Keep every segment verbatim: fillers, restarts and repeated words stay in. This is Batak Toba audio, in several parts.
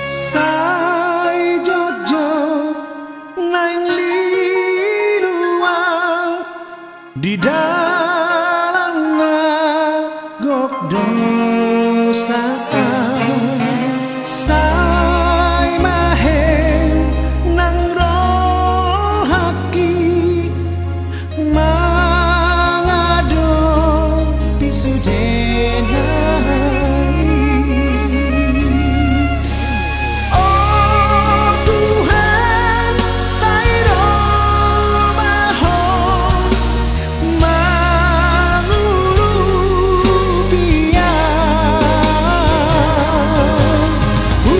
Sai jotjot naeng lilu au di dalan na gok dosa au. Sai mahe nang rohangki mangadopi sude nai. O Tuhan, sai ro ma Ho mangurupi au.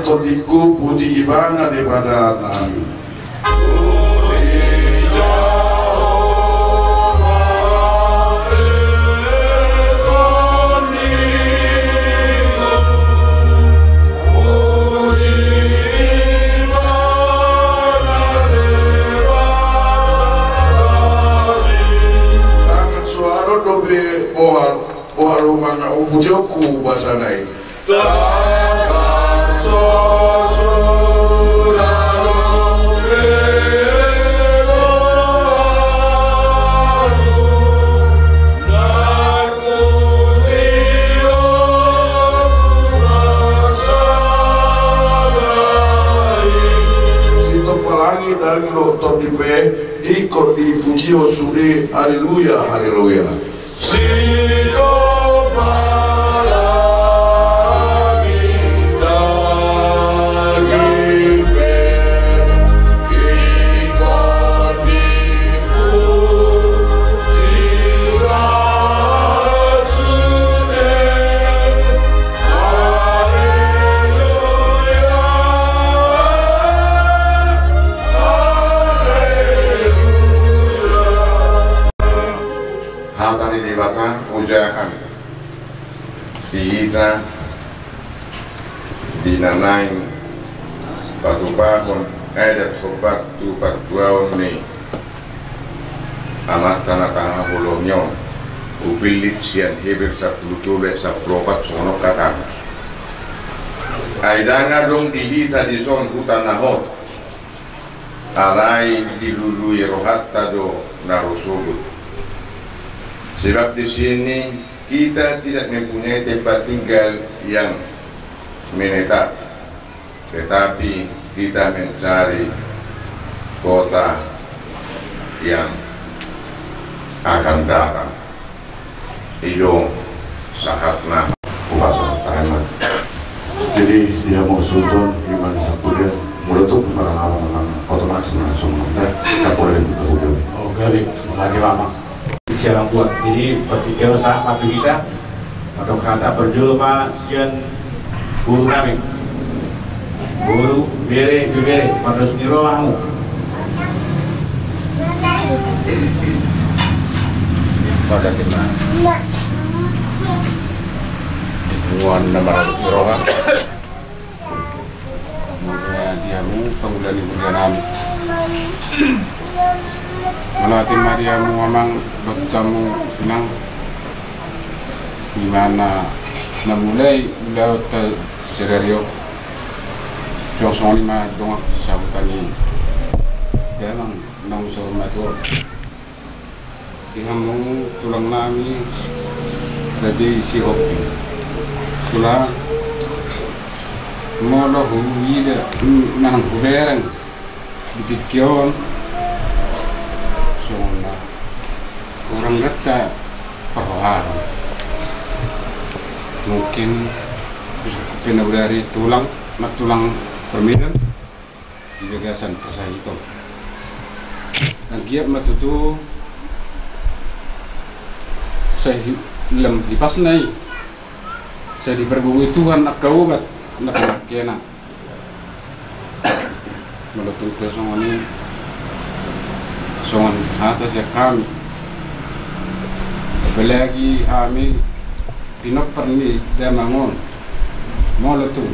Tondingku, puji ibana Debata nami. Tangan suaro dope bohal, bohal umana, umpujokku basana i. Sitopalangit, daging dohot tondi pe ingkon dipujihon sude. Haleluya, haleluya. Sitopalangit, daging pe ingkon dipujihon sude. Haleluya, haleluya. Hata ni Debata, ojahan di hita di na naeng patupahon adat hombar tu partuaon ni Amanta na tangaholomi on. Hupillit sian Heber sampulu tolu ayat sampulu opat, songon on hatana: Ai ndang adong di hita dison huta na hot, alai dilului rohanta do na ro sogot. Sebab di sini kita tidak mempunyai tempat tinggal yang menetap, tetapi kita mencari kota yang akan datang. I do sahatna. Upaso tangan. Jadi dia mau sultan gimana sapudian, mula tu barang awal memang otomatis langsung dah tak boleh dibuka udah. Oh, gabe, manggabe ma amang. Sialang buat. Jadi berpikir saat mati kita, atau kata berjolo ma sian boru nami. Boru, bere, ibebere, pardos ni roha hamu. Pada kena muan nama roha. Mauliate ma di hamu pangula ni huria nami. Mauliate ma di hamu amang, dohot hamu inang, di mana na mulai ulaonta sadari on. Suang songon i ma dongan sahuta ni damang naung saur matua on. Di hamu tulang nami, Raja i Sihombing. Tulang, molo huida, manang hubereng di tingki on, songon na hurang gata parrohaan. Mungkin bisa pena udah ari tulang, na tulang permainan. Di bagasan parsahiton. Anggiat ma tutu sai lam hipasna i, sai dipargogoi Tuhan angka obat na pinakkena. Molo tung pe songon i, songon hata sian hami, apalagi hami pinompar ni damang on, molo tung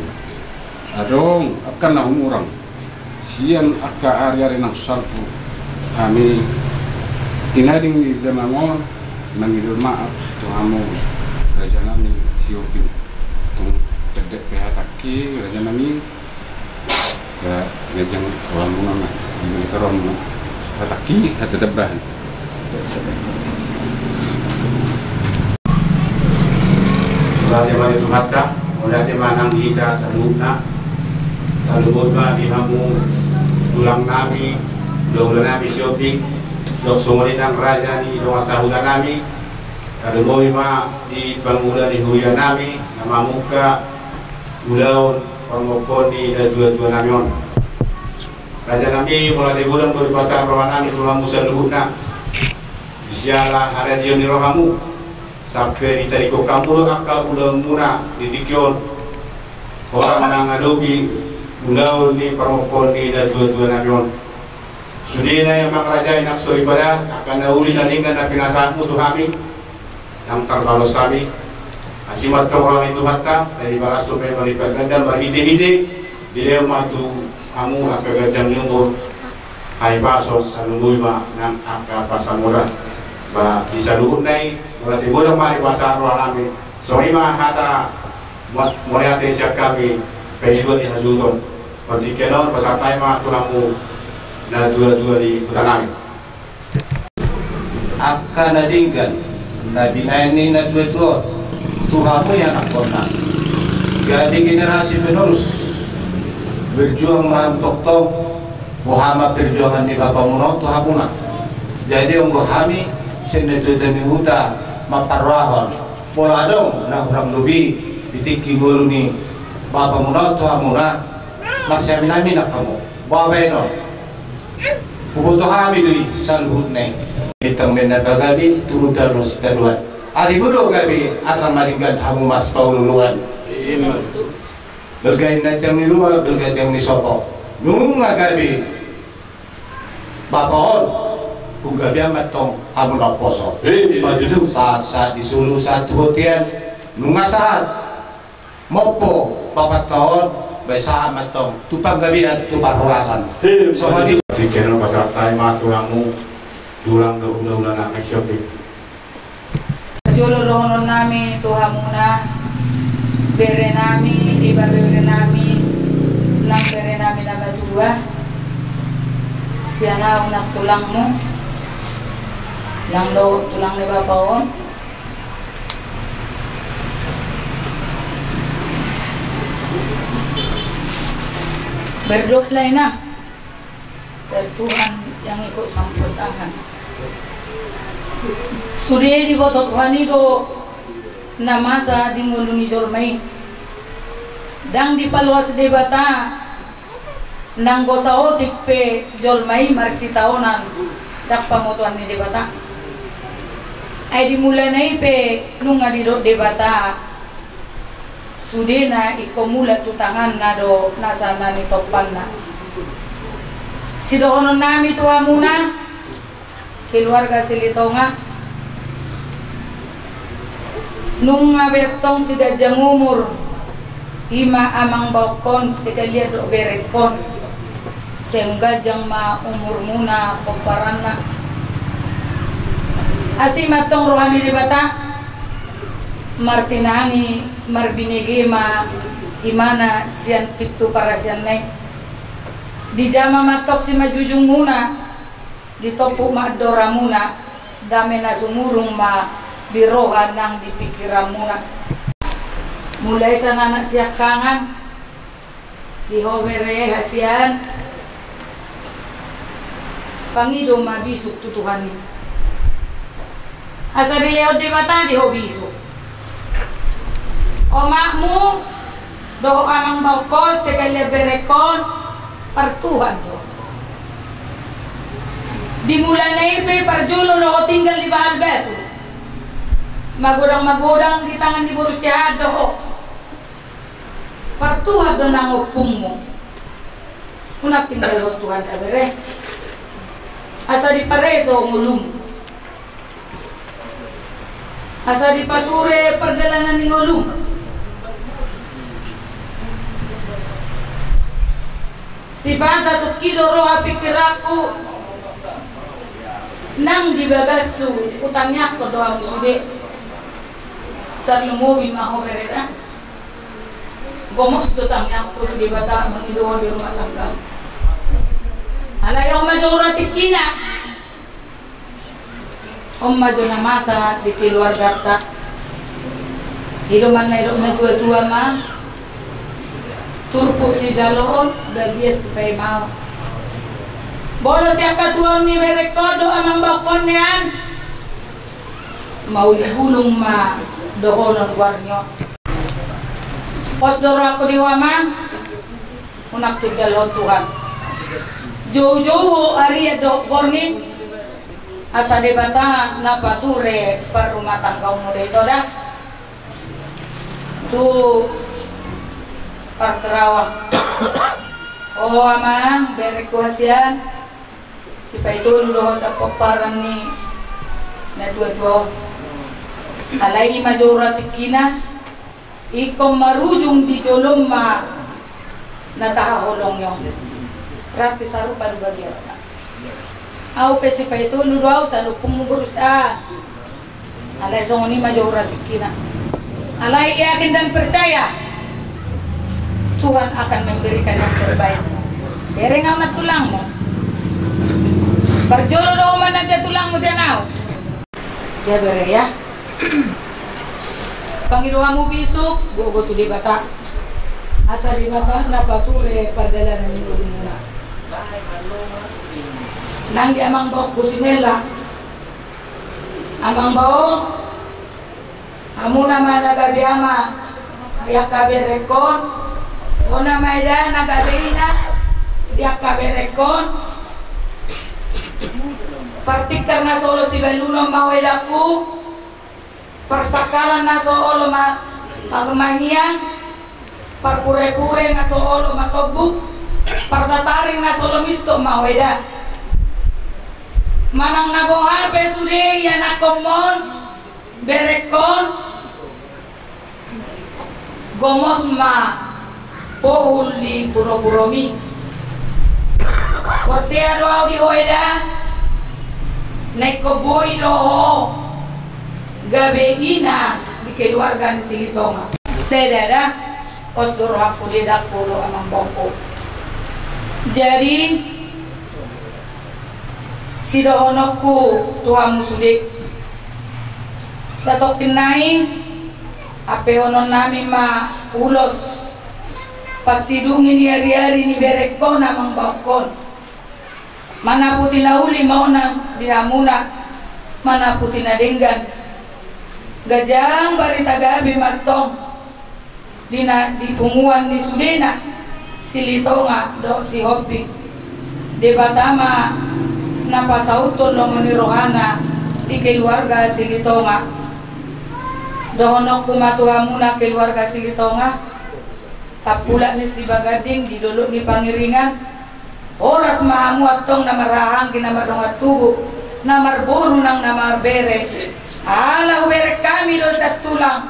adong angka na humurang sian angka ari-ari naung salpu, hami tinading ni damang on mangido maaf tu hamu, raja nami Sihombing. Tung pendek pe hatangki, raja nami. Ya, ganjang rohamuna ma, ganjang rohamuna. Hatangki, hata tambahan. Mauliate ma di Tuhanta, mauliate ma nang di hita saluhutna. Saluhut ma di hamu tulang nami, hula-hula nami Sihombing, songon i nang raja ni dongan sahuta nami. Tarlumobi ma di pangula ni huria nami na mamungka ulaon pangophon ni natua-tua nami on. Raja nami, mauliate godang do dipasahat roha nami tu hamu saluhutna. Di siala haradeon ni rohamu sampe ditadingkon hamu do angka ulaonmuna di tingki on. Holan mangadopi ulaon ni parompuan ni natuatua nami on. Sude na mangarajai nang soripada, angka na uli na denggan na pinasahatmu tu hami, nang tarbalos hami. Asi ma antong roha ni Tuhanta, sai dibalas tu memang di pagandam marhite-hite, dilehon ma tu hamu angka ganjang ni umur. Hahipason, salumui ma nang angka pansamotan. Ba di saluhutna i, mauliate godang ma di pasahat roha nami. Songon i ma hata mauliate sian hami, paiduan ni hasuhuton. Partingkian on pasahat hami ma tu hamu natuatua ni huta nami. Angka na denggan na binahen ni natuatua on tu hamu ianakhonna, gabe generasi penerus. Berjuang ma hamu tongtong. Boha ma perjuangan ni bapamuna on tu hamuna. Jadi anggo hami sian natuatua ni huta mamparrohahon, molo adong na hurang lobi di tingki ngolu ni bapamuna on tu hamuna, marsiaminaminan hamu. Boha baenon? Huboto hami do i saluhutna i. Intong ma na pagabe turun dalan sitadoan. Ari molo gabe asa madenggan hamu marsipaolooloan. Balga i na tiang ni rua, balga tiang ni sopo. Nunga gabe bapa on, gabean ma antong hamu na umposo. Ima tutu. Sahat, sahat di solu, sahat tu bontean. Nunga sahat mompo bapanta on, baen sahat ma antong tu panggabean, tu parhorasan. Songon i. Tingki on pasahat hami ma tu hamu tulang dohot hulahula nami sian i. Jolo dohonon nami tu hamuna, bere nami, ibebere nami, nang bere nami na matua, sian ahu nang tulangmu, nang dohot tulang ni bapa on. Berdoalah, Inang. Dan Tuhan yang ikut campur tangan. Sude diboto Tuhan i do na masa di ngolu ni jolma i. Ndang dipaloas Debata, nanggo saotik pe jolma i marsitaonan, ndang pamotoan ni Debata. Ai di mulana i pe nunga didok Debata, sudena ingkon mulak tu tanganna do nasa na nitompanna. Sidohonon nami tu hamuna, keluarga Silitonga, nunga be antong siganjang umur, ima amangboruhon sekalian dohot berengkon. Sai ganjang ma umurmuna pomparanna. Asi ma antong roha ni Debata, martinangi, marbinege ma imana sian pintu parasianna i. Dijama ma antong simanjujungmuna, ditompuk ma andoramuna, dame na sumurung ma di roha nang di pingkiranmuna. Mulai sian anak siangkangan, di ho bere hasian, pangido ma bisuk tu Tuhan i. Asa dilehon Debata di ho bisuk. Omakmu dohot amangboruhon sekalian berengkon, partuhan do. Di mulana i pe parjolo do ho tinggal di Bahal Batu. Magodang-magodang di tangan ni boru Siahaan do ho. Partuhan do nang ompungmu. Unang tinggalhon Tuhanta, bere. Asa dipareso ngolum. Asa dipature pardalanan ni ngolum. Sipata tungki do roha pingkiranku, nang di bagashu, hutangiangkon do hamu sude. Tarlumobi ma ho, bere, da. Gomos do tangiangku tu Debata mangido ho di rumah tangga. Alai on ma jo ro tingkina. On ma jo na masa di keluarganta. I do ma na nidok natuatua ma, turpuk sijaloon, bagian sipaimaon. Molo sian hatuaon ni berengkon dohot amangboruhon nian, mauli bulung ma dohonon goar ni on. Pos do rohangku di ho, amang. Unang tinggalhon Tuhan. Joujou ho arian dohot borngin, asa Debata na pature parrumatanggaonmu do i, to, da. Tu Parkerawang. O amang, berengku hasian, sipaitolu do ho sian pomparan ni natuatua on. Alai i ma jolo ra tingkina, ingkon marujung di jolom ma na tahaholongi on. Berarti sarupa do bagian. Au pe sipaitolu do au, sai ompungmu boru sian. Alai songon i ma jolo ra tingkina. Alai yakin dan percaya, Tuhan akan memberikan yang terbaik. Bereng, au nantulangmu. Parjolo do ho mananda tulangmu sian au. Ya, bere ya. Pangido hamu bisuk, gogo tu Debata. Asa Debata na pature pardalanan ni ngolumuna. Nang di amang bao ku sinela. Amang bao, hamuna ma na gabe ama di angka berengkon, hona ma eda na gabe ina di angka berengkon. Partingkar na so olo sibalunon ma ho edangku, parsangkalan na so olo ma, ma, mahiang, parpurepure na so olo ma tombuk, partataring na so olo mistok ma ho eda. Manang na boha pe sude ianakkonmon, berengkon, gomos ma pohul di puropuromi. Porsea do au di ho eda, na ingkon boi do ho gabe ina di keluarga ni Silitonga. Te dada, pos do rohangku di edangku dohot amang baoku. Jadi, sidohononku tu hamu sude. Satongkin nai, ampehonon nami ma ulos pansidungi ni ariari ni berengkon, amang baokkon. Manaputi na uli ma on di hamuna, manaputi na denggan. Ganjang barita gabe ma antong di na, di punguan ni sudena, Silitonga dohot Sihombing. Debata ma na pasauthon lomo ni rohana di keluarga Silitonga. Dohononku ma tu hamuna keluarga Silitonga, tampulak ni Sibaganding di dolok ni Pangiringan. Horas ma hamu antong na marhahaanggi, na mardongan tubu, na marboru nang na marbere. Ala hubereng hami do sian tulang,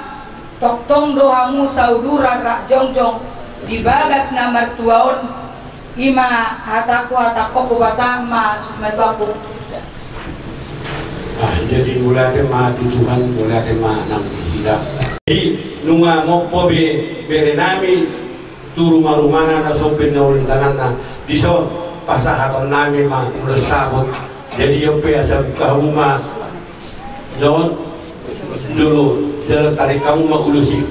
tongtong do hamu sauduran rap jongjong di bagas na martua on. I ma hatangku, hatangku, hupasahat ma tu simatuangku. Ah, jadi mauliate ma di Tuhan, mauliate ma nang di hita. Jadi nunga mompo be bere nami, tu rumarumana na sompin na uli tanganna. Dison pasahaton nami ma ulos saput. Jadi on pe asa buka hamu ma, dison dulu, dalan tarik hamu ma ulos i.